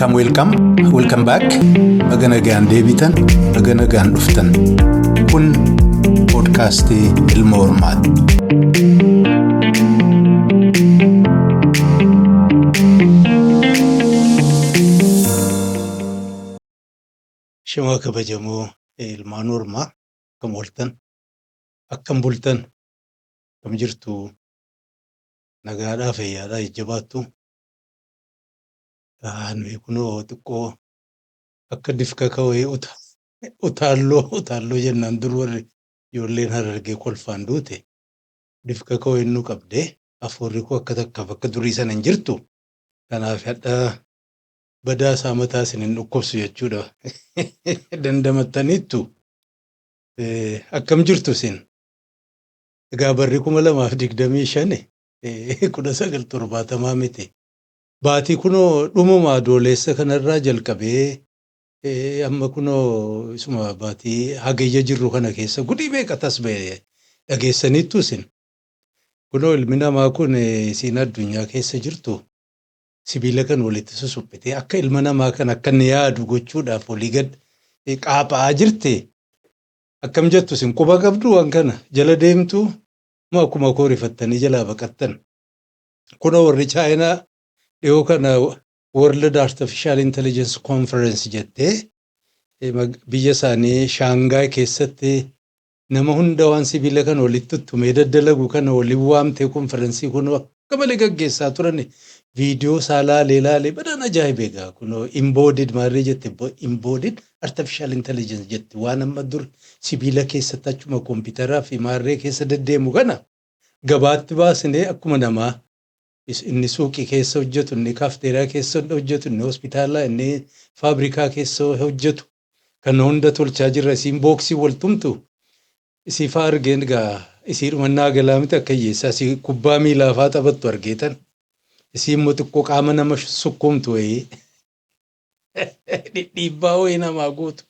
Welcome, welcome, welcome back. Baga nagaan deebitan, baga nagaan dhuftan. Kun poodkaastii Ilma Hormaati. Shimaa kabajamoo ilmaan hormaa, akkam ooltan, akkam bultan, akkam jirtu? Nagaadhaa, fayyaadhaa, jajjabaattu? Nuyi kunoo xiqqoo akka difkaka wayii utaalloo utaalloo jennaan dur warri ijoolleen Harargee kolfaan duute, difkaka wayii nu qabdee hafuurri koo akka takkaaf akka durii sana hin jirtu. Kanaaf hadha badaa isaa mataa isin hin dhukkubsu jechuudha. Dandamattaniittu. Akkam jirtu isin? Egaa barri 2025 1970 miti. Baatii kunoo dhumuma Adoolessa kanarraa jalqabee amma kunoo isuma baatii Hagayya jirru kana keessa gudii meeqa tas ba'e dhageessaniittu isin. Kunoo ilmi namaa kun isiin addunyaa keessa jirtu sibiila kan walitti susuphitee akka ilma namaa kan akka inni yaadu gochuudhaaf olii gad qaapa'aa jirti. Akkam jettu isin? Quba qabdu waan kana jala deemtu moo akkuma koo rifattanii jalaa baqattan? Kunoo warri Chaayinaa dhiyoo kana World Artificial Intelligence Conference jettee biyya isaanii Shaangaay keessatti nama hunda waan sibiila kana walitti tuttumee daddalagu kana waliin waamtee konferensii kun akka malee gaggeessaa turan. Viidiyoo isaa laalee laalee badaan ajaa'iba. Egaa kunoo embodied maarree jette, embodied artificial intelligence jette. Waan amma dur sibiila keessatti achuma kompiitaraa fi maarree keessa deddeemu kana gabaatti baasnee akkuma namaa inni suuqii keessa hojjetu, inni kaafteeraa keessa hojjetu, inni hospitaalaa, inni faabrikaa keessa hojjetu kana hunda tolchaa jirra. Isiin booksii wal tumtu isii faa argeen egaa isii dhumannaa galaa miti, akka hiyyeessaa isii kubbaa miilaa faa taphattu argeetan. Isii immoo xiqqoo qaama nama sukkuumtu wayii, dhidhiibbaa wayii namaa gootu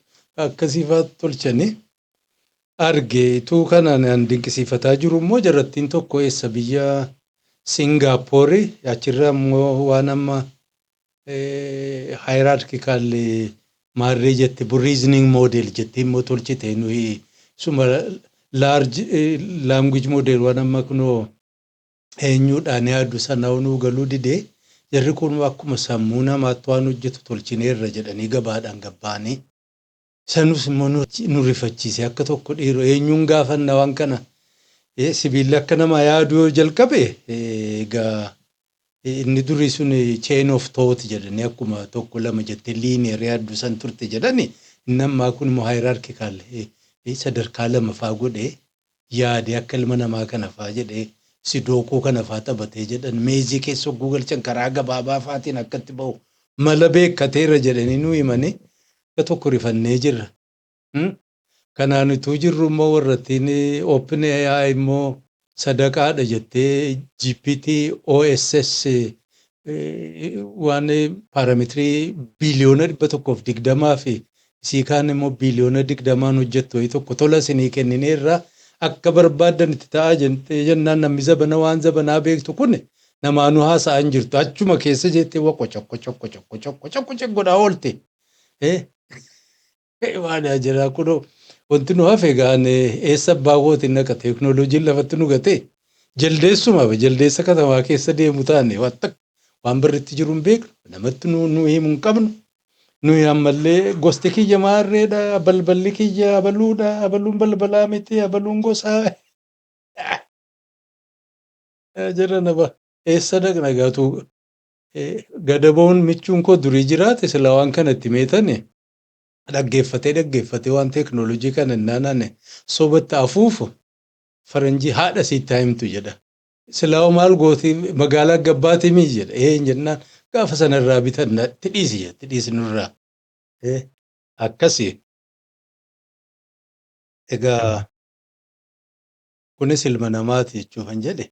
akkasii faa tolchanii arge. Ituu kanaan an dinqisiifataa jiru immoo jarrattiin tokko eessa, biyya Singaappoori, achirra immoo waan amma hierarchical maarree jette, reasoning model jettee immoo tolchite. Nuyi suma large language model waan amma kunoo eenyuudhaan yaadu sana nuu galuu didee, jarri kun akkuma sammuu namaatti waan hojjetu tolchineerra jedhanii gabaadhaan gabbaanii sanus immoo nu rifachiise akka tokko. Dhiiroo, eenyuun gaafanna waan kana? Sibiilli akka namaa yaaduu yoo jalqabe, egaa inni durii sun chain of thought jedhanii akkuma tokko lama jettee linear yaaddu san turte jedhani, inni ammaa kun immoo hierarchical sadarkaa lama faa godhee yaade, akka ilma namaa kana faa jedhee sidookoo kana faa taphatee jedhan, maze keessa hogguu galchan karaa gabaabaa faatiin akkatti bahu mala beekkateera jedhanii nu himanii akka tokko rifannee jirra. Kanaan utuu jirru immoo warrattiin Open AI immoo sadaqaadha jettee GPT OSS waan parameter 120 biliyoona fi isii kaan immoo 20 biliyoona hojjettu wayii tokko tola isinii kennineerra, akka barbaaddan itti ta'aa jettee jennaan, namni zabana waan zabanaa beektu kun namaanuu haasa'aa hin jirtu. Achuma keessa jettee waqo cokko cokko cokko cokko cokko cokko godhaa oolte. Waan jira kunoo wanti nu hafe gaan eessa abbaa kootiin naqa? Teeknooloojiin lafatti nu gatee jaldeessuma jaldeessa katamaa keessa deemu taane. Waan takka waan barritti jiru hin beeknu, namatti nu himu hin qabnu. Nuyi ammallee gosti kiyya maarreedha, balballi kiyya abaluudha, abaluun balbalaa miti, abaluun gosaa jira. Nama eessa dhaqna gaatu? Gadaboon michuun koo durii jiraate sila waan kana itti meetani dhaggeeffatee dhaggeeffatee waan teeknooloojii kana naanane sobatti afuufu faranjii haadha siitti himtu jedha. Silaa maal gooti, magaalaa gabbaatii mii jedha. Ee jennaan gaafa sanarraa bitan itti dhiisi jedha, itti dhiisi nurraa. Akkasi. Egaa kunis ilma namaati jechuufan jedhe,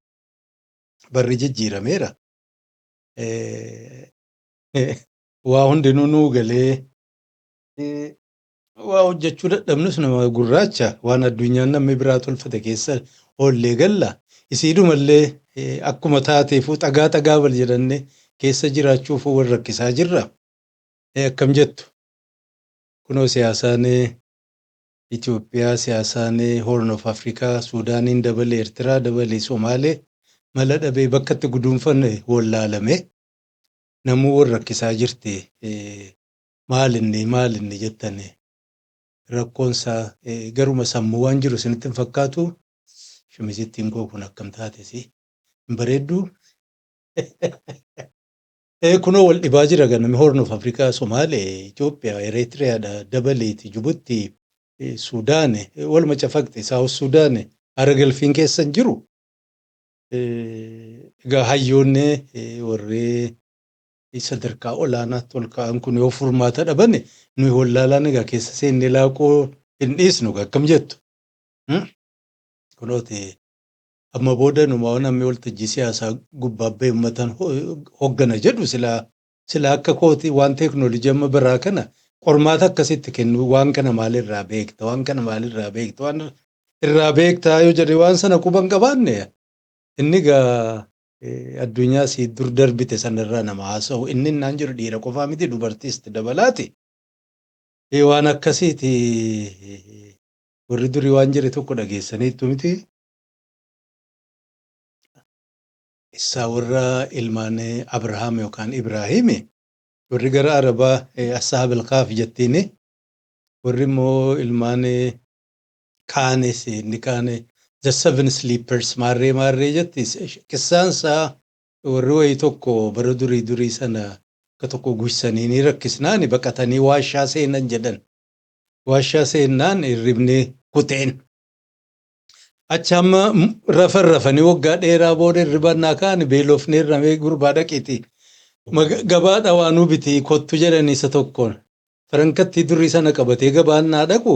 barri jijjiirameera. Waa hundinuu nuu galee waa hojjechuu dadhabnus nama gurraacha waan addunyaan namni biraa tolfate keessa oollee galla. Isiidhumallee akkuma taateefuu xagaa xagaa bal jedhannee keessa jiraachuuf wal rakkisaa jirra. Akkam jettu? Kunoo siyaasaan Itoophiyaa, siyaasaan Horn of Africa, Suudaaniin dabalee, Eertiraa dabalee, Somaalee mala dhabee bakka itti guduunfanne wallaalame namuu wal rakkisaa jirti. Maalinni maalinni jettani rakkoonsaa garuma sammuu waan jiru isinitti hin fakkaatu? Shumisittiin koo kun akkam taatesi? Hin bareedduu? Kunoo wal dhibaa jira ganami Horn of Africa, Somaalee, Itoophiyaa, Eritiriyaadha dabaleeti, Jibuutii, Suudaan, waluma cafaqxe, South Suudaan hara galfiin keessa hin jiru. Egaa hayyoonni warri sadarkaa olaanaatti ol ka'an kun yoo furmaata dhaban, nuyi wallaalaan egaa keessa seennee laaquu hin dhiisnu, akkam jettu? Kunooti amma booda numa namni waltajjii siyaasaa gubbaa bahee uummatan hoggana jedhu silaa akka kooti waan teeknooloojii amma baraa kana qormaata akkasitti kennu, waan kana maalirraa beekta, waan kana maalirraa beekta, waan irraa beektaa yoo jedhe, waan sana quban qabaanne, inni egaa addunyaa sii dur darbite sanarraa nama haasa'u. Inni innaan jiru dhiira qofaa miti, dubartiis dabalaati. Waan akkasiiti. Warri durii waan jedhe tokko dhageessaniittu miti. Isaa warra ilmaan Abrahaam yookaan Ibrahiim, warri gara Arabaa Ashaabul Kahf jettiini, warri immoo ilmaan kaanis inni kaane the seven sleepers maarree maarree jetti. Qissaan isaa warri wayii tokko bara durii durii sana akka tokko guysanii ni rakkisnaan baqatanii waashaa seenan jedhan. Waashaa seennaan hirribni kuteen. Achi amma rafan rafanii waggaa dheeraa booda hirribannaa kaan beelofnee ramee, gurbaa dhaqiiti. Gabaadha waanuu biti kottu jedhan isa tokkoon. Farankatti durii sana qabatee gabaan naa dhaqu.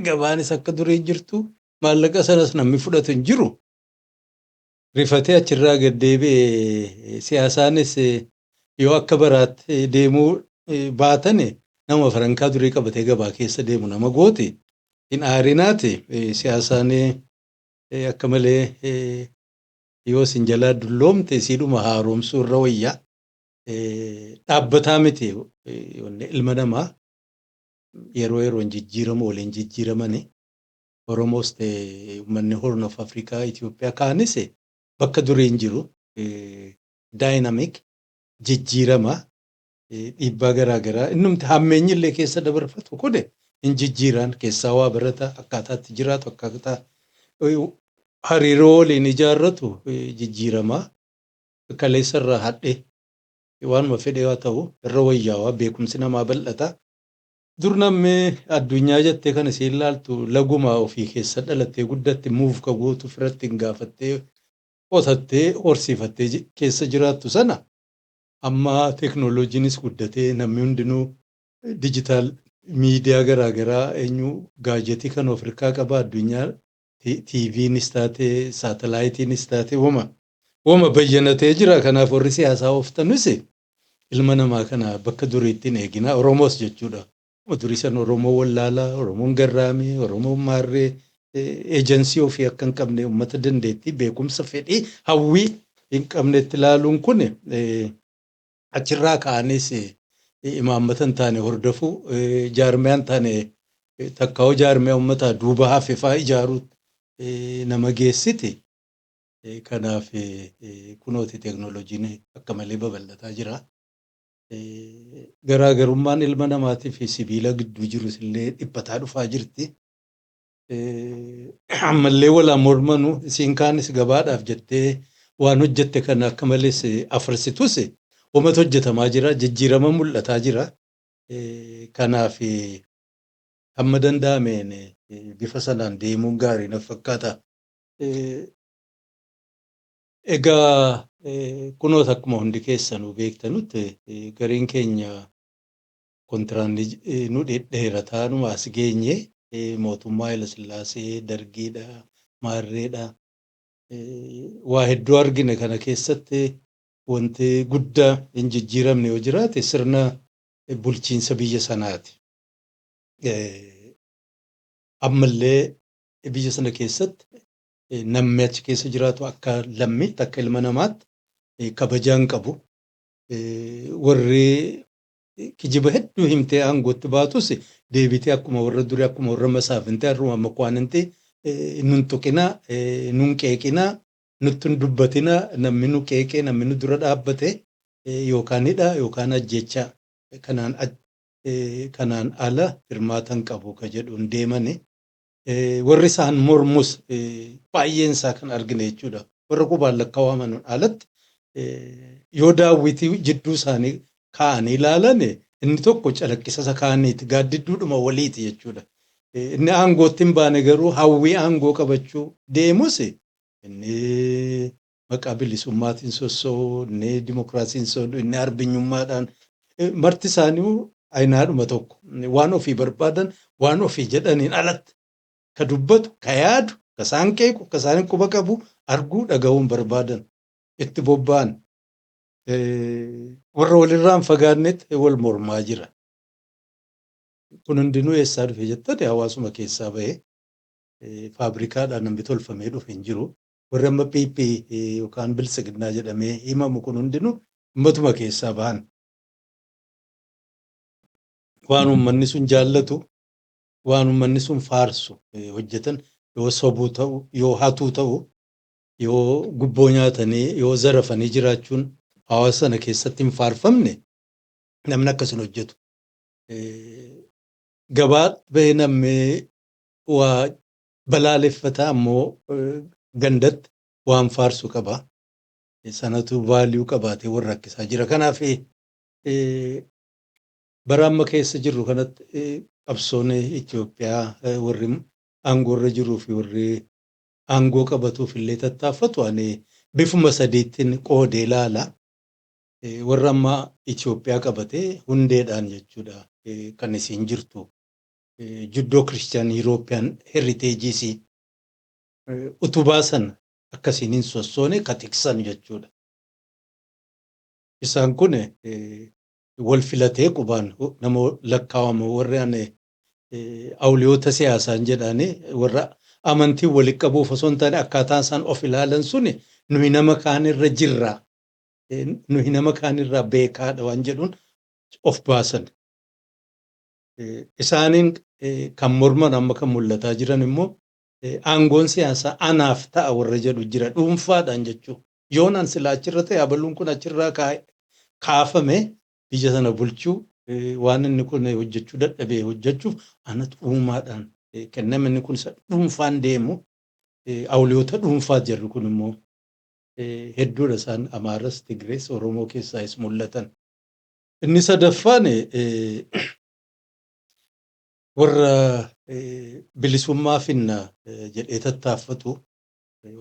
Gabaanis akka durii jirtu, maallaqa sanas namni fudhatu hin jiru. Rifatee achirraa gad deebi'ee, siyaasaanis yoo akka baraatti deemuu baatane nama farankaa durii qabatee gabaa keessa deemu nama gooti. Hin aarinaati, siyaasaan akka malee yoo isin jalaa dulloomte siidhuma haaromsuu irra wayyaa. Dhaabbataa miti ilma namaa, yeroo yeroon jijjiiramu waliin jijjiiramani. Oromoos ta'e uummanni Horn of Africa, Itoophiyaa kaanis bakka durii hin jiru. Dynamic, jijjiirama, dhiibbaa garaagaraa innumti hammeenyi illee keessa dabarfatu kun hin jijjiiraan keessaa waa barata, akkaataa itti jiraatu, akkaataa hariiroo waliin ijaarratu jijjiirama. Kaleessa irraa hadhee waanuma fedhe haa ta'u irra wayyaawaa, beekumsi namaa bal'ata. Dur namni addunyaa jettee kan isiin ilaaltu laguma ofii keessa dhalattee guddatte, muuf ka gootu firatti hin gaafattee, qotattee, horsiifattee keessa jiraattu sana, amma teeknooloojiinis guddatee namni hundinuu digital media garaagaraa eenyu gadgetii kan of harkaa qaba, addunyaa TVnis taate, saatalaayitiinis taate, wama wama bayyanatee jira. Kanaaf warri siyaasaa ooftanus ilma namaa kana bakka duriitti hin eegina, Oromoos jechuudha. Durii sana Oromoo wallaalaa, Oromoon garraamii, Oromoon maarree, eejensii ofii akka hin qabne, uummata dandeettii, beekumsa, fedhii, hawwii hin qabnetti ilaaluun kun, achirraa ka'anis imaammata hin taane hordofuu, jaarmiyaa hin taane takkaa'uu, jaarmiyaa uummataa duuba hafe fa'aa ijaaruu nama geessiti. Kanaaf kunooti teeknooloojiin akka malee babal'ataa jira. Garaagarummaan ilma namaatii fi sibiila gidduu jirus illee dhiphataa dhufaa jirti. Ammallee walaa mormanu, isiin kaanis gabaadhaaf jettee waan hojjette kana akka malees afarsitus, wamatu hojjetamaa jira, jijjiirama mul'ataa jira. Kanaaf hamma danda'ameen bifa sanaan deemuun gaarii na fakkaata. Egaa kunoota akkuma hundi keessanuu beektanutti gariin keenya kontiraanni nu dhedheerataa numa as geenye, mootummaa Haayila Sillaasee, Dargiidha, Maarreedha. Waa hedduu argine. Kana keessatti wanti guddaa hin jijjiiramne yoo jiraate sirna bulchiinsa biyya sanaati. Ammallee biyya sana keessatti namni achi keessa jiraatu akka lammiitti, akka ilma namaatti kabajaa hin qabu. Warri kijiba hedduu himtee aangootti baatus deebitee akkuma warra durii, akkuma warra masaafintee, har'uma makwaaninti nun tuqinaa, nun qeeqinaa, nutti hin dubbatinaa, namni nu qeeqee, namni nu dura dhaabbate yookaan hidhaa yookaan ajjechaa, kanaan ala hirmaata hin qabu ka jedhuun deemani. Warri isaan mormus baay'een isaa kan argine jechuudha. Warra qubaan lakkaawamanuun alatti yoo daawwitii jidduu isaanii kaa'anii ilaalan, inni tokko calaqqisa isa kaaniiti, gaaddidduudhuma waliiti jechuudha. Inni aangootti hin baane garuu hawwii aangoo qabachuu deemus, inni maqaa bilisummaatiin sossoo'u, inni dimokiraasiin sossoo'u, inni arbinyummaadhaan, marti isaanii ayinaadhuma tokko. Waan ofii barbaadan, waan ofii jedhaniin alatti ka dubbatu, ka yaadu, ka isaan qeequ, ka isaan quba qabu arguu dhaga'uun barbaadan itti bobba'an. Warra walirraa hin fagaannetti wal mormaa jira. Kun hundinuu eessaa dhufe jettani, hawaasuma keessaa bahee, faabrikaadhaan namni tolfamee dhufe hin jiru. Warri amma PP yookaan Biltsiginnaa jedhamee himamu kun hundinuu uummatuma keessaa bahan. Waan uummanni sun jaallatu, waan uummanni sun faarsu hojjetan. Yoo sobuu ta'u, yoo hatuu ta'u, yoo gubboo nyaatanii, yoo zarafanii jiraachuun hawaasa sana keessatti hin faarfamne, namni akkasin hojjetu. Gabaa bahee namni waa balaaleffataa ammoo gandatti waan faarsu qaba. Sanatu value qabaatee warra rakkisaa jira. Kanaaf bara amma keessa jirru kanatti qabsoon Itoophiyaa, warri aangoorra jiruu fi warri aangoo qabatuuf illee tattaaffatu, ani bifuma sadiittiin qoodee ilaala. Warra amma Itoophiyaa qabatee hundeedhaan jechuudha kan isiin jirtu. Judeo-Christian European heritage utubaa sana akkasiin hin sossoone ka tiksan jechuudha. Isaan kun wal filatee qubaan nama lakkaawamu, warri ani awliyoota siyaasaan jedhani, warra amantii walitti qabuuf osoo hin taane akkaataan isaan of ilaalan suni nuyi nama kaanirra jirra, nuyi nama kaanirraa beekaadha waan jedhuun of baasan. Isaaniin kan morman amma kan mul'ataa jiran immoo aangoon siyaasaa anaaf ta'a warra jedhu jira, dhuunfaadhaan jechuudha. Yoon an silaa achirra ta'e, abaluun kun achirraa kaafame, biyya sana bulchuu, waan inni kun hojjechuu dadhabee hojjechuuf anatu uumaadhaan kenname, inni kun isa dhuunfaan deemu, awliyoota dhuunfaa jedhu. Kun immoo hedduudha isaan, Amaaras, Tigrees, Oromoo keessaayis mul'atan. Inni sadaffaan warra bilisummaa finna jedhee tattaaffatu,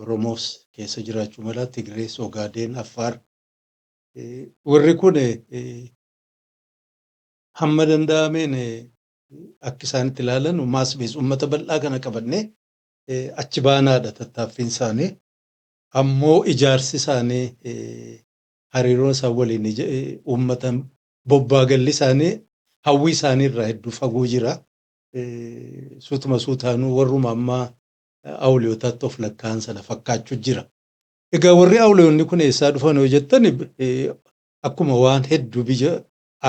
Oromoos keessa jiraachuu mala, Tigrees, Ogaadeen, Affaar. Warri kun hamma danda'ameen akka isaan itti ilaalan mass base, uummata bal'aa kana qabannee achi baanaadha tattaaffiin isaanii. Ammoo ijaarsi isaanii, hariiroon isaan waliin uummata bobbaagalli isaanii hawwii isaanii irraa hedduu fagoo jira. Suutuma suutaanuu warruma ammaa awliyootaatti of lakkaa'an sana fakkaachuu jira. Egaa warri awliyoonni kun eessaa dhufan yoo jettan, akkuma waan hedduu biyya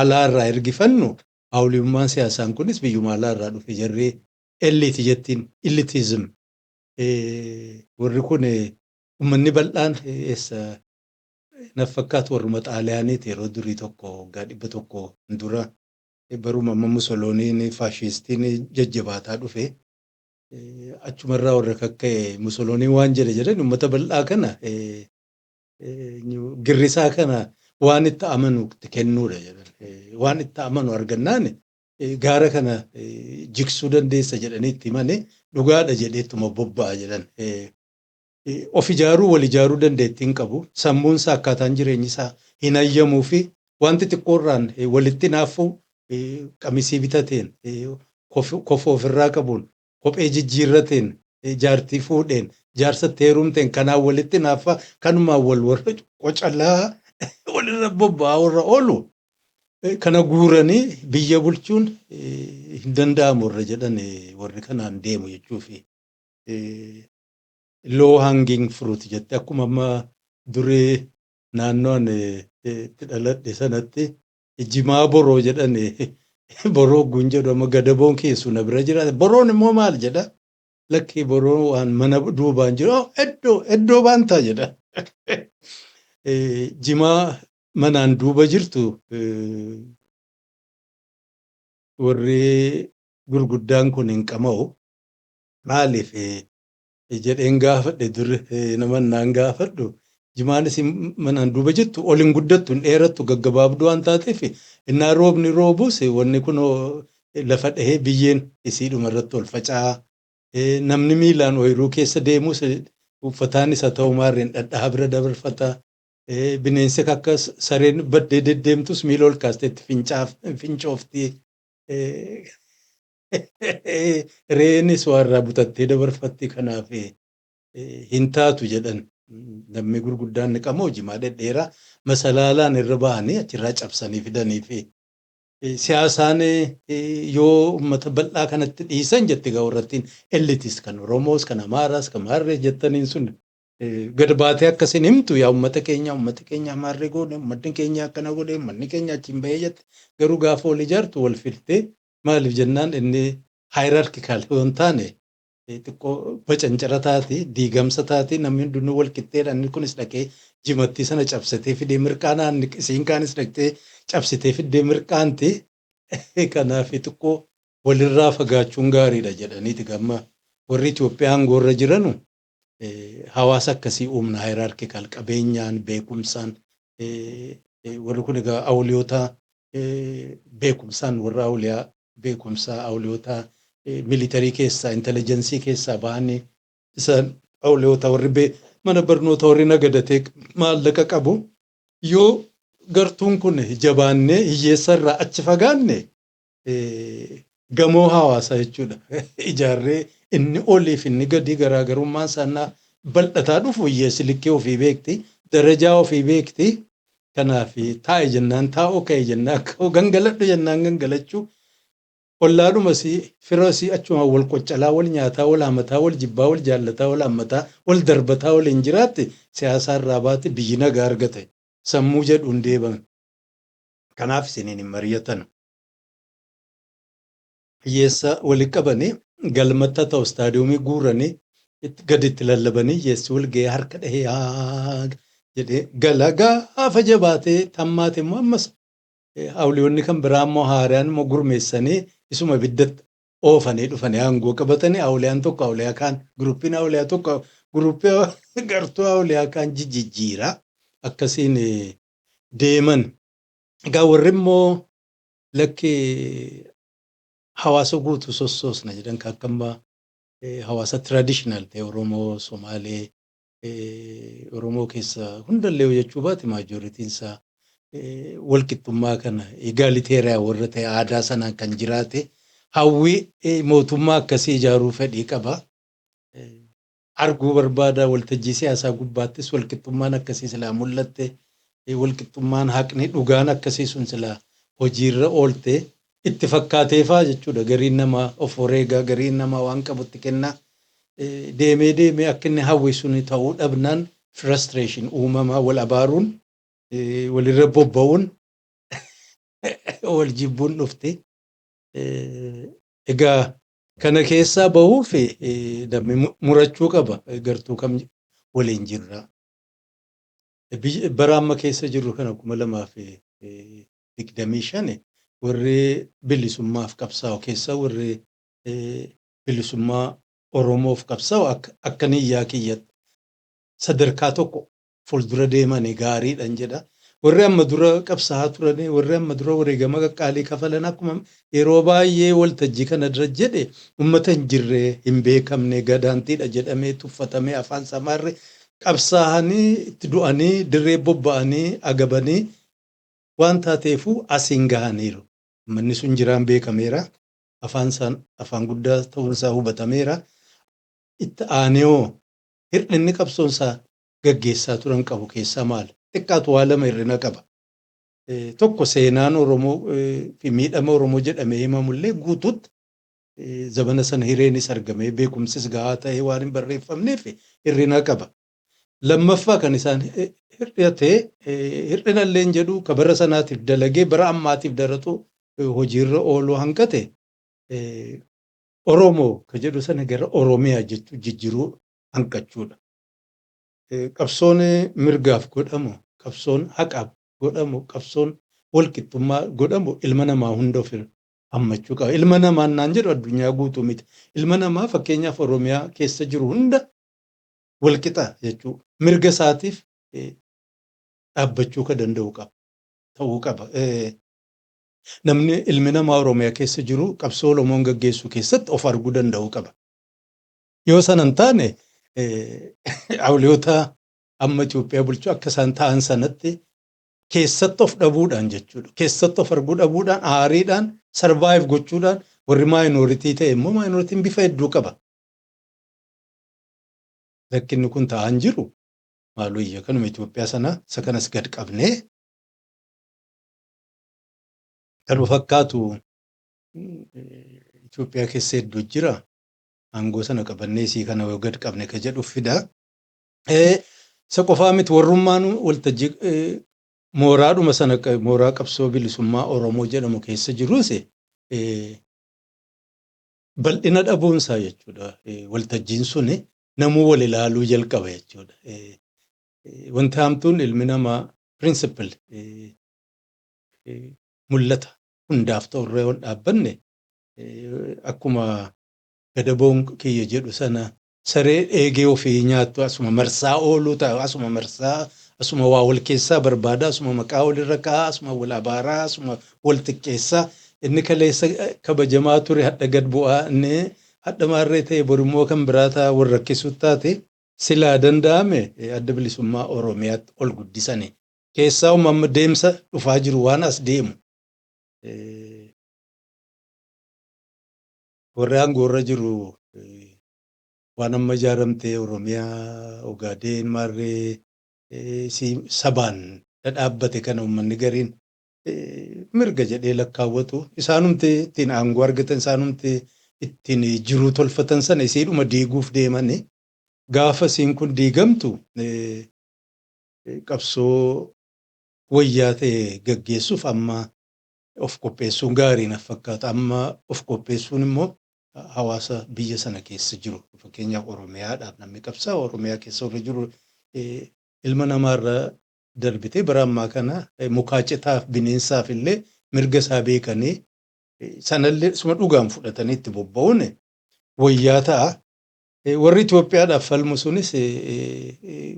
alaarraa ergifannu, awliyummaan siyaasaan kunis biyyuma alaarraa dhufe. Jarree elite jettiin, elitism. Warri kun uummanni bal'aan eessa na fakkaatu, warruma Xaaliyaaniiti. Yeroo durii tokko, waggaa 100 dura, baruma amma Musolooniin faashistiin jajjabaataa dhufe, achumarraa warra kakka'e. Musolooniin waan jedhe jedhan, uummata bal'aa kana, girrisaa kana waan itti amanu itti kennuudha jedhan. Waan itti amanu argannaan gaara kana jigsuu dandeessa jedhanii itti himanii, dhugaadha jedheettuma bobba'a jedhan. Of ijaaruu, wal ijaaruu dandeettii hin qabu. Sammuun isaa, akkaataan jireenyi isaa hin hayyamuu fi wanti xiqqoorraan walitti naaffuu, qamisii bitateen, kofoo ofirraa qabuun, kophee jijjiirrateen, jaartii fuudheen, jaarsatti heerumteen, kanaan walitti naaffaa, kanumaan wal warra qocalaa walirra bobba'aa warra oolu kana guuranii biyya bulchuun hin danda'amu warra jedhan, warri kanaan deemu jechuufi. Low hanging fruit jette, akkuma amma duree naannoon itti dhaladhe sanatti jimaa boroo jedhani. Boroo gun jedhu amma gadaboon keessu na bira jira. Boroon immoo maal jedha? Lakki, boroo waan mana duubaan jiru iddoo iddoo baantaa jedha. Jimaa manaan duuba jirtu warri gurguddaan kun hin qama'u. Maaliif jedheen gaafadhe. Dur nama naan gaafadhu, jimaan isin manaan duuba jirtu ol hin guddattu, hin dheerattu, gaggabaabduu waan taateef innaa roobni roobus wanni kun lafa dhahee biyyeen isiidhuma irratti ol faca'a. Namni miilaan ooyiruu keessa deemus uffataan isa ta'u maarreen dhadhaa bira dabarfata. Bineensi akka sareen baddee deddeemtus miila ol kaasteetti fincoofti. Re'eenis waa irraa butattee dabarfatti, kanaaf hin taatu jedhan. Namni gurguddaan ni qamoo jimaa dhedheeraa masalaalaan irra ba'anii achirraa cabsanii fidanii fi siyaasaan yoo uummata bal'aa kanatti dhiisan jetti gawarrattiin elites kan Oromoos, kan Amaaraas, kan Maarree jettaniin sun gad baatee akkasin himtu, yaa uummata keenya Maarree goone, uummatni keenya akkana godhe, uummanni keenya achiin bahee jette. Garuu gaafa wal ijaartu wal filtee, maaliif jennaan inni hierarchical yoo hin taane xiqqoo bacancara taati, diigamsa taati. Namni hundinuu wal qixxeedha. Inni kunis dhaqee jimattii sana cabsatee fidee mirqaanaan, isiin kaanis dhaqxee cabsitee fiddee mirqaanti. Kanaaf xiqqoo walirraa fagaachuun gaariidha jedhaniiti gamma warri Itoophiyaa aangoorra jiranu hawaasa akkasii uumna, hierarchical, qabeenyaan, beekumsaan. Warri kun egaa awliyoota beekumsaan, warra awliyaa beekumsaa, awliyoota military keessaa, intelligence keessaa bahanii, isaan awliyoota, warri mana barnoota, warri nagadatee maallaqa qabu. Yoo gartuun kun jabaannee hiyyeessa irraa achi fagaanne, gamoo hawaasaa jechuudha. Ijaarree inni oliif inni gadi garaagarummaan isaanii bal'ataa dhufu, hiyyeessi likkee ofii beekti, darajaa ofii beekti. Kanaaf taa'e jennaan taa'uu, ka'e jennaan ka'uu, gangaladhu jennaan gangalachuu. Ollaadhuma sii fira sii achuma wal qoccalaa, wal nyaataa, wal hamataa, wal jibbaa, wal jaallataa, wal hammataa, wal darbataa waliin jiraatte, siyaasaa irraa baate, biyyi nagaa argate sammuu jedhuun deeman. Kanaaf isiniin hin mari'atan. Hiyyeessa walitti qabanii galmatti ta'u istaadiyoomii guuranii gadi itti lallabanii, hiyyeessi wal ga'ee harka dhahee haa jedhee gala. Gaafa jabaatee tammaate immoo ammas awliyoonni kan biraa immoo haaraan immoo gurmeessanii isuma ibiddatti oofanii dhufanii aangoo qabatanii, awliyaan tokko awliyaa kaan, groupiin awliyaa tokko groupii gartuu awliyaa kaan jijjiira, akkasiin deeman. Egaa warri immoo lakki, hawaasa guutuu sossoosna jedhan, kan akka ammaa hawaasa traditional ta'e, Oromoo, Somaalee, Oromoo keessa hundallee jechuu baate majorityn isaa walqixxummaa kana, egalitarian warra ta'e, aadaa sanaan kan jiraate, hawwii mootummaa akkasii ijaaruu fedhii qaba. Arguu barbaada. Waltajjii siyaasaa gubbaattis walqixxummaan akkasii silaa mul'atte, walqixxummaan, haqni, dhugaan akkasii sun silaa hojiirra oolte itti fakkaateefaa jechuudha. Gariin namaa of wareegaa, gariin namaa waan qabutti kennaa. Deemee deemee akka inni hawwi sun ta'uu dhabnaan frustration uumamaa, wal abaaruun, walirra bobba'uun, wal jibbuun dhufti. Egaa kana keessaa bahuuf namni murachuu qaba, gartuu kam waliin jirra. Bara amma keessa jirru kana, 2025, warri bilisummaaf qabsaa'u keessaa warri bilisummaa Oromoof qabsaa'u akka niyyaa kiyyatti sadarkaa tokko fuuldura deemanii gaariidhan jedha. Warri amma dura qabsaa'aa turanii, warri amma dura wareegama qaqqaalii kafalan, akkuma yeroo baay'ee waltajjii kana dura jedhe, uummata hin jirre, hin beekamne, gadaantiidha jedhamee tuffatamee, afaan samaarre qabsaa'anii itti du'anii, dirree bobba'anii agabanii waan taateefuu asiin gahaniiru. Uummanni sun jiraan beekameera. Afaan isaan afaan guddaa ta'uunsaa hubatameera. Itti aanee hoo hir'inni qabsoonsaa gaggeessaa turan qabu keessaa maali? Xiqqaatu waa lama hir'ina qaba. Tokko, seenaan Oromoo fi miidhama Oromoo jedhamee himamullee guutuutti zamana sana hireenis argamee beekumsis gahaa ta'ee waan hin barreeffamneef hir'ina qaba. Lammaffaa kan isaan hir'ate, hir'ina illee hin jedhu, ka bara sanaatiif dalagee bara ammaatiif daratu hojiirra ooluu hanqate, Oromoo ka jedhu sana gara Oromiyaa jechuu jijjiiruu hanqachuudha. Qabsoon mirgaaf godhamu, qabsoon haqaaf godhamu, qabsoon walqixxummaa godhamu ilma namaa hunda of hammachuu qaba. Ilma namaa naan jedhu addunyaa guutuu miti. Ilma namaa fakkeenyaaf Oromiyaa keessa jiru hunda walqixa jechuu, mirga isaatiif dhaabbachuu ka danda'u qaba. Ta'uu qaba. Namni ilmi namaa Oromiyaa keessa jiru qabsoo Oromoon gaggeessu keessatti of arguu danda'uu qaba. Yoo sana hin taane, awliyoota amma Itoophiyaa bulchuu akka isaan ta'an sanatti keessatti of dhabuudhaan jechuudha. Keessatti of arguu dhabuudhaan, aariidhaan survive gochuudhaan, warri minority ta'e immoo, minorityn bifa hedduu qaba. Rakkinni kun ta'aa hin jiru. Maaloo iyya kanuma Itoophiyaa sana isa kanas gad qabnee kan fakkaatu Itoophiyaa keessa hedduu jira. Aangoo sana qabannee isii kana yoo gad qabne ka jedhu fida. Isa qofaa miti, warrummaan waltajjii mooraadhuma sana, mooraa qabsoo bilisummaa Oromoo jedhamu keessa jirus bal'ina dhabuunsaa jechuudha. Waltajjiin suni namuu wal ilaaluu jalqaba jechuudha. Wanti hamtuun ilmi namaa principle, mul'ata hundaaf ta'urra yoo dhaabbanne, akkuma gadaboon kiyya jedhu sana, saree eegee ofii nyaattu asuma marsaa ooluu ta'a, asuma marsaa, asuma waa wal keessaa barbaada, asuma maqaa walirra kaa'aa, asuma wal abaaraa, asuma wal xiqqeessaa. Inni kaleessa kabajamaa ture hadha gad bu'aa, inni hadha maarree ta'e borimmoo kan biraa ta'a, wal rakkisuu taate. Silaa danda'ame Adda Bilisummaa Oromiyaatti ol guddisani. Keessaa amma deemsa dhufaa jiru waan as deemu. Warri aangoorra jiru waan amma ijaaramtee Oromiyaa, Ogaadeen, maarree sabaan dhadhaabbate kana uummanni gariin mirga jedhee lakkaawwatu, isaanumti ittiin aangoo argatan, isaanumti ittiin jiruu tolfatan sana isiidhuma diiguuf deemani. Gaafa isiin kun diigamtu qabsoo wayyaa ta'e gaggeessuuf amma of qopheessuun gaarii na fakkaata. Amma of qopheessuun immoo hawaasa biyya sana keessa jiru. Fakkeenyaaf Oromiyaadhaaf namni qabsaa'u Oromiyaa keessa warra jiru, ilma namaarra darbitee bara ammaa kana mukaa, citaaf, bineensaaf illee mirga isaa beekanii sanallee suma dhugaan fudhatanii itti bobba'uun wayyaa ta'a. Warri Itoophiyaadhaaf falmu sunis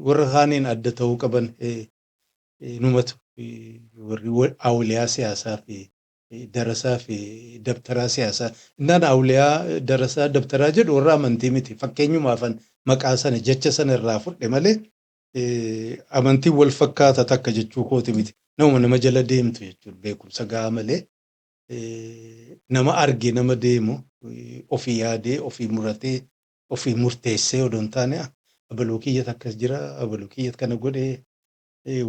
warra kaaniin adda ta'uu qaban numatu warri awuliyaa siyaasaa fi darasaa fi dabtaraa siyaasaa. Innaan awuliyaa, darasaa, dabtaraa jedhu warra amantii miti. Fakkeenyumaafan maqaa sana, jecha sana irraa fudhe malee amantiin wal fakkaata takka jechuu kooti miti. Nama nama jala deemtu jechuudha, beekumsa gahaa malee nama arge, nama deemu, ofii yaadee, ofii muratee, ofii murteessee odoo hin taane, abaluu kiyyatu akkas jira, abaluu kiyyatu kana godhee,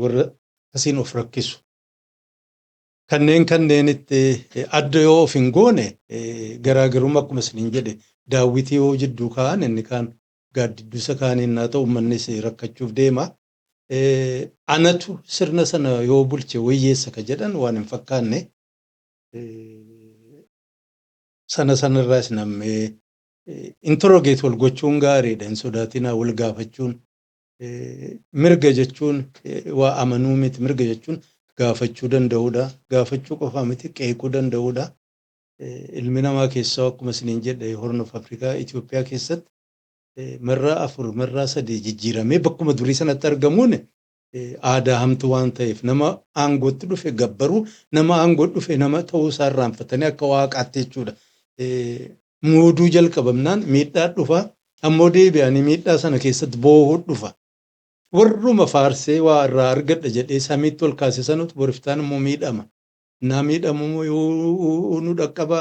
warra asiin of rakkisu. Kanneen kanneenitti adda yoo of hin goone, garaagarummaa akkuma isiniin jedhe daawwitii yoo jidduu kaa'an, inni kaan gaaddidduu isa kaaniin naa ta'u, uummannis rakkachuuf deema. Anatu sirna sana yoo bulche wayyeessa ka jedhan waan hin fakkaanne. Sana sanarraas nammee interrogate wal gochuun gaariidha. Hin sodaatinaa wal gaafachuun. Mirga jechuun waa amanuu miti. Mirga jechuun gaafachuu danda'uudha. Gaafachuu qofaa miti, qeequu danda'uudha. Ilmi namaa keessaa akkuma isiniin jedhe Horn of Africa Itoophiyaa keessatti marraa afur, marraa sadii jijjiiramee bakkuma durii sanatti argamuun aadaa hamtuu waan ta'eef, nama aangootti dhufe gabbaruu, nama aangootti dhufe nama ta'uu isaa irraanfatanii akka waaqaatti jechuudha. Muuduu jalqabamnaan miidhaa dhufa, ammoo deebi'anii miidhaa sana keessatti boohuu dhufa. Warruma faarsee waa irraa argadha jedhee samiitti ol kaase sanutu boriftaan immoo miidhama. Naa miidhamu immoo yoo nu dhaqqaba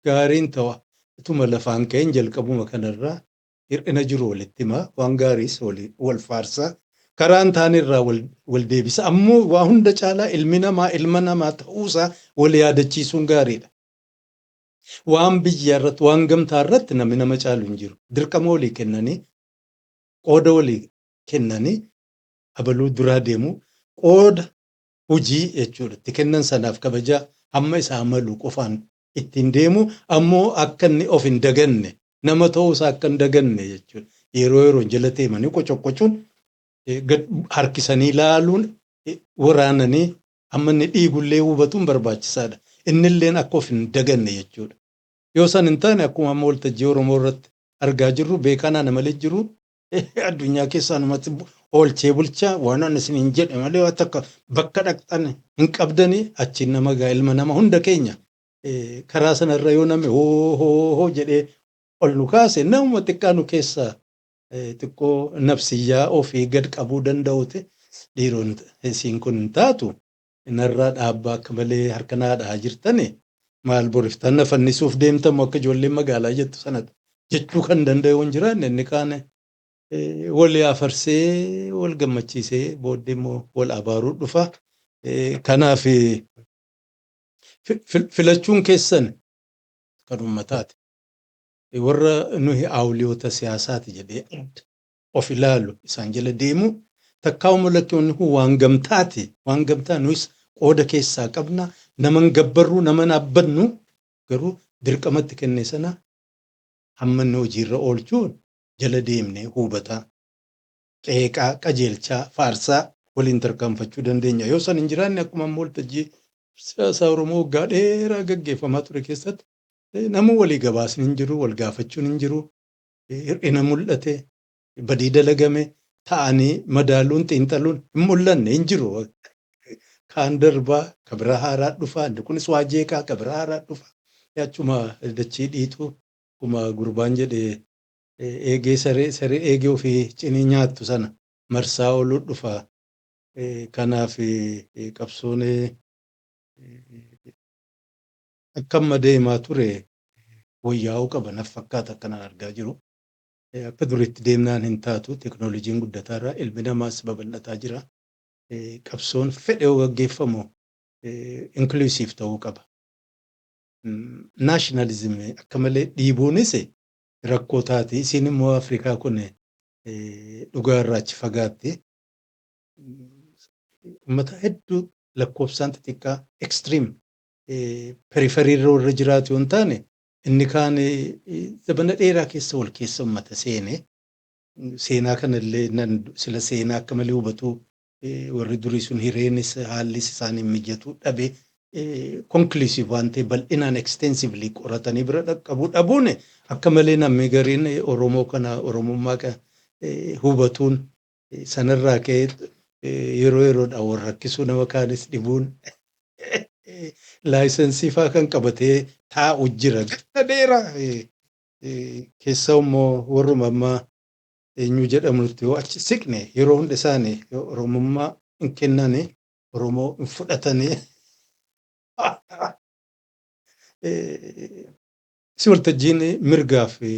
gaariin ta'a. Ituma lafaan ka'een jalqabuma kanarraa hir'ina jiru walitti himaa, waan gaariis wal faarsaa, karaan taane irraa wal deebisa. Ammoo waa hunda caalaa ilmi namaa ilma namaa ta'uusaa wal yaadachiisuun gaariidha. Waan biyya irratti, waan gamtaa irratti namni nama caalu hin jiru. Dirqama walii kennanii Qooda walii kennanii abaluu duraa deemu, qooda hojii jechuudha. Itti kennan sanaaf kabajaa hamma isaa malu qofaan ittiin deemu, ammoo akka inni of hin daganne, nama ta'uusaa akka hin daganne jechuudha. Yeroo yeroon jala deemanii qocoqocuun, gad harkisanii ilaaluun, waraananii hamma inni dhiigullee hubatuun barbaachisaadha. Innilleen akka of hin daganne jechuudha. Yoo san hin taane, akkuma amma waltajjii Oromoo irratti argaa jirru, beekaan ana malee jiru, addunyaa keessaa namatti oolchee bulchaa, waan ani isin hin jedhe malee waan takka bakka dhaqxan hin qabdanii, achiin nama gaa. Ilma nama hunda keenya karaa sanarra yoo nami hoo hoo hoo jedhee ol nu kaase, namuma xiqqaa nu keessaa xiqqoo nafsiyyaa ofii gad qabuu danda'uti, dhiiroon isiin kun hin taatu, narraa dhaabbaa, akka malee harka naa dhahaa jirtani, maal boriftaan na fannisuuf deemtamu, akka ijoolleen magaalaa jettu sanatti jechuu kan danda'u hin jiraanne, inni kaan wal afarsee wal gammachiisee booddee immoo wal abaaruu dhufa. Kanaaf filachuun keessan kan uummataati. Warra nuyi aawuliyoota siyaasaati jedhee adda of ilaalu isaan jala deemu, takkaa mallattoonni kun waan gamtaati. Waan gamtaa nuyis qooda keessaa qabna. Naman gabbarru, nama dhaabbannu, garuu dirqamatti kenne sana hamma inni hojiirra oolchuun jala deemnee hubataa, qeeqaa, qajeelchaa, faarsaa waliin tarkaanfachuu dandeenya. Yoo san hin jiraanne, akkuma amma waltajjii siyaasaa Oromoo waggaa dheeraa gaggeeffamaa ture keessatti nama walii gabaasni hin jiru, wal gaafachuun hin jiru, hir'ina mul'ate, badii dalagame ta'anii madaaluun, xiinxaluun hin mul'anne, hin jiru. Kaan darbaa, ka biraa haaraa dhufa, inni kunis waa jeeqaa, ka biraa haaraa dhufa. Achuma dachii dhiitu, akkuma gurbaan jedhe, eegee saree saree eegee ofii cinii nyaattu sana marsaa ooluu dhufa. Kanaaf qabsoon akka amma deemaa ture wayyaa'uu qaba naf fakkaata akkanaan argaa jiru. Akka duriitti deemnaan hin taatu. Teekinooloojiin guddataa irra, ilmi namaas babal'ataa jira. Qabsoon fedhe yoo gaggeeffamu inclusive ta'uu qaba. Nationalism akka malee dhiibuunis rakkoo taati. Isiin immoo Afrikaa kun dhugaa irraa achi fagaatti. Uummata hedduu lakkoofsaan xixiqqaa extreme periphery irra warra jiraatu yoo hin taane, inni kaan zabana dheeraa keessa wal keessa uummata seene, seenaa kanallee sila seenaa akka malee hubatu warri durii sun hireenis haallis isaanii mijatu dhabe, conclusive waan ta'e bal'inaan extensively qoratanii bira dhaqqabuu dhabuun, akka malee namni gariin Oromoo kana, Oromummaa kana hubatuun sanarraa ka'ee yeroo yeroodhaan wal rakkisuu, nama kaanis dhibuun, license faa kan qabatee taa'u jira. Ganna dheeraa keessa immoo warruma ammaa eenyu jedhamutti yoo achi siqne, yeroo hunda isaanii Oromummaa hin kennani, Oromoo hin fudhatanii. Si waltajjiin mirgaa fi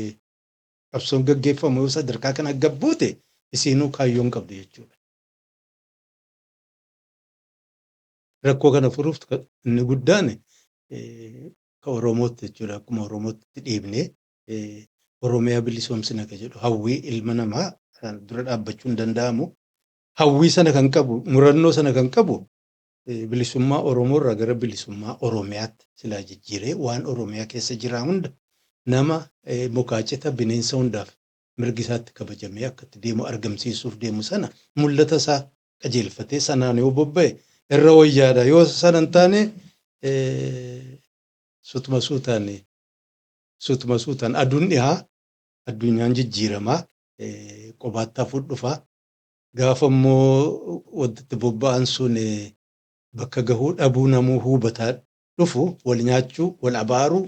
qabsoon gaggeeffamu yoo sadarkaa kana gabbuute, isiinuu kaayyoon qabdu jechuudha. Rakkoo kana furuuf inni guddaan ka Oromootti jechuudha. Akkuma Oromootti dhiibnee Oromiyaa bilisoomsina ka jedhu hawwii ilma namaa dura dhaabbachuu hin danda'amu. Hawwii sana kan qabu, murannoo sana kan qabu, bilisummaa Oromoo irraa gara bilisummaa Oromiyaatti silaa jijjiiree, waan Oromiyaa keessa jira hunda, nama, mukaa, cita, bineensa hundaaf mirgi isaatti kabajamee akka itti deemu argamsiisuuf deemu sana mul'ata isaa qajeelfatee sanaan yoo bobba'e irra wayyaadha. Yoo sana hin taane, sutuma suutaan, sutuma suutaan aduun dhihaa, addunyaan jijjiiramaa, qobaatti hafuu dhufa. Gaafa immoo wanti itti bobba'an sun bakka gahuu dhabuu namuu hubataa dhufu, wal nyaachuu, wal abaaruu,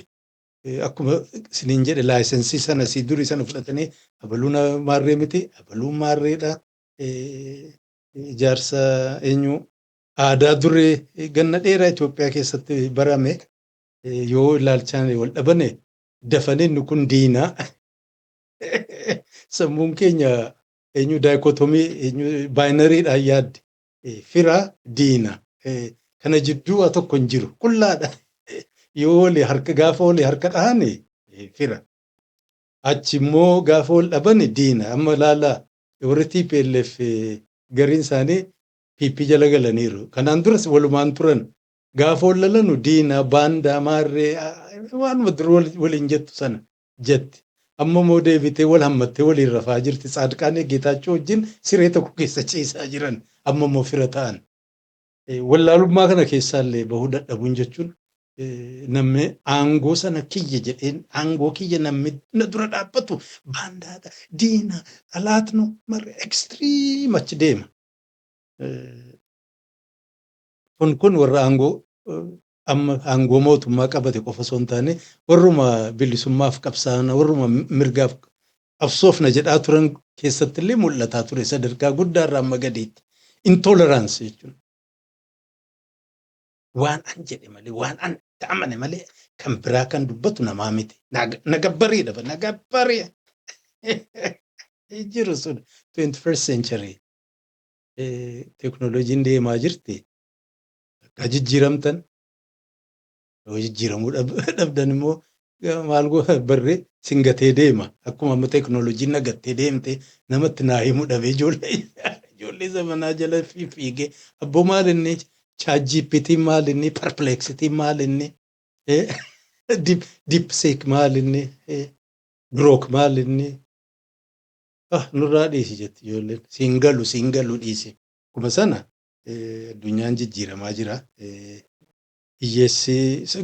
akkuma isiniin jedhe, license sana sii durii sana fudhatanii abaluun maarree miti, abaluun maarreedha. Ijaarsa eenyu aadaa durii ganna dheeraa Itoophiyaa keessatti barame yoo ilaalchaan wal dhabane dafanii inni kun diinaa. Sammuun keenya eenyu dichotomy, eenyu binarydhaan yaaddi. Fira, diina. Kana jidduu waa tokko hin jiru. Qullaadha. Yoo walii harka, gaafa walii harka dhahani fira. Achi immoo gaafa wal dhabani diina. Amma ilaalaa. Warri TPLF gariin isaanii PP jala galaniiru. Kanaan duras walumaan turan. Gaafa wal lalanu diina, baandaa, maarree, waanuma dur waliin jettu sana jetti. Amma immoo deebitee wal hammattee waliin rafaa jirti. Tsaadqaan Geetaachoo wajjin siree tokko keessa ciisaa jiran, amma immoo fira ta'an. Wallaalummaa kana keessaallee bahuu dadhabuun jechuun, namni aangoo sana kiyya jedheen, aangoo kiyya namni na dura dhaabbatu baandaadha, diina, alaatno marre, extreme achi deema. Kun warra aangoo, amma aangoo mootummaa qabate qofa osoo hin taane, warruma bilisummaaf qabsaa'an, warruma mirgaaf qabsoofna jedhaa turan keessatti illee mul'ataa ture sadarkaa guddaarraa amma gadiitti. Intolerance jechuun. Waan an jedhe malee, waan an itti amane malee, kan biraa kan dubbatu namaa miti. Na gabbariidha, na gabbarii. Jiru sun 21st century. Teknooloojiin deemaa jirti. Akka jijjiiramtan, yoo jijjiiramuu dhabdan immoo maal barree singatee deema. Akkuma amma teknooloojiin nagattee deemte, namatti naa himuu dhabee, ijoollee zamanaa jala fiigee, abboo maal inni ChatGPT, maal inni Perplexity, maal inni DeepSeek, maal inni Grok, maal inni, nurraa dhiisi jetti ijoolleen. Siin galu, siin galu, dhiisi. Akkuma sana addunyaan jijjiiramaa jira. Hiyyeessi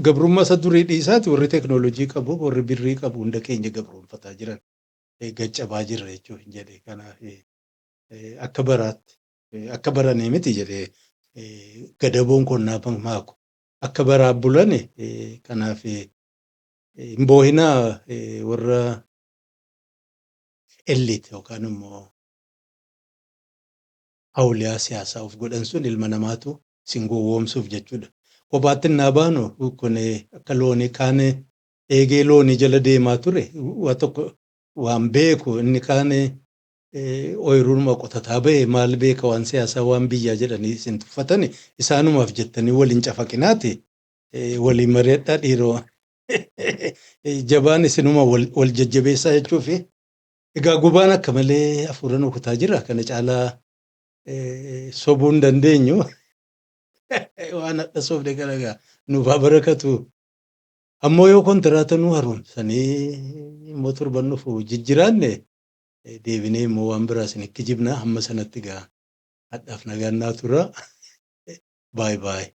gabrummaa isa durii dhiisaati, warri teknooloojii qabu, warri birrii qabu hunda keenya gabroonfataa jiran, gaccabaa jirra jechuuf hin jedhe. Kanaaf akka baraatti, akka baranii miti jedhee gadaboon qonnaa maaku akka baraa bulani. Kanaaf hin boohinaa, warra elite yookaan immoo hawliyaa siyaasaa of godhan sun ilma namaatu sin gowwoomsuuf jechuudha. Kophaatti innaa baanu kun akka loonii kaan eegee loonii jala deemaa ture, waa tokko waan beeku, inni kaan ooyiruunuma qotataa bahe, maal beeka waan siyaasaa, waan biyyaa jedhanii isin tuffatani. Isaanumaaf jettanii waliin cafaqinaati, waliin mari'adhaa dhiiroo, jabaan isinuma wal jajjabeessaa jechuufi. Egaa gubaan akka malee hafuura nukutaa jira. Kana caalaa sobuu hin dandeenyu. Waan hadha sobde kana egaa nuuf haa barakatu. Ammoo yoo kontiraata nu haroomsanii immoo torban dhufu jijjiraanne, deebinee immoo waan biraa isin kijibna. Hamma sanatti gaa hadhaaf nagaan naa tura. Bye bye.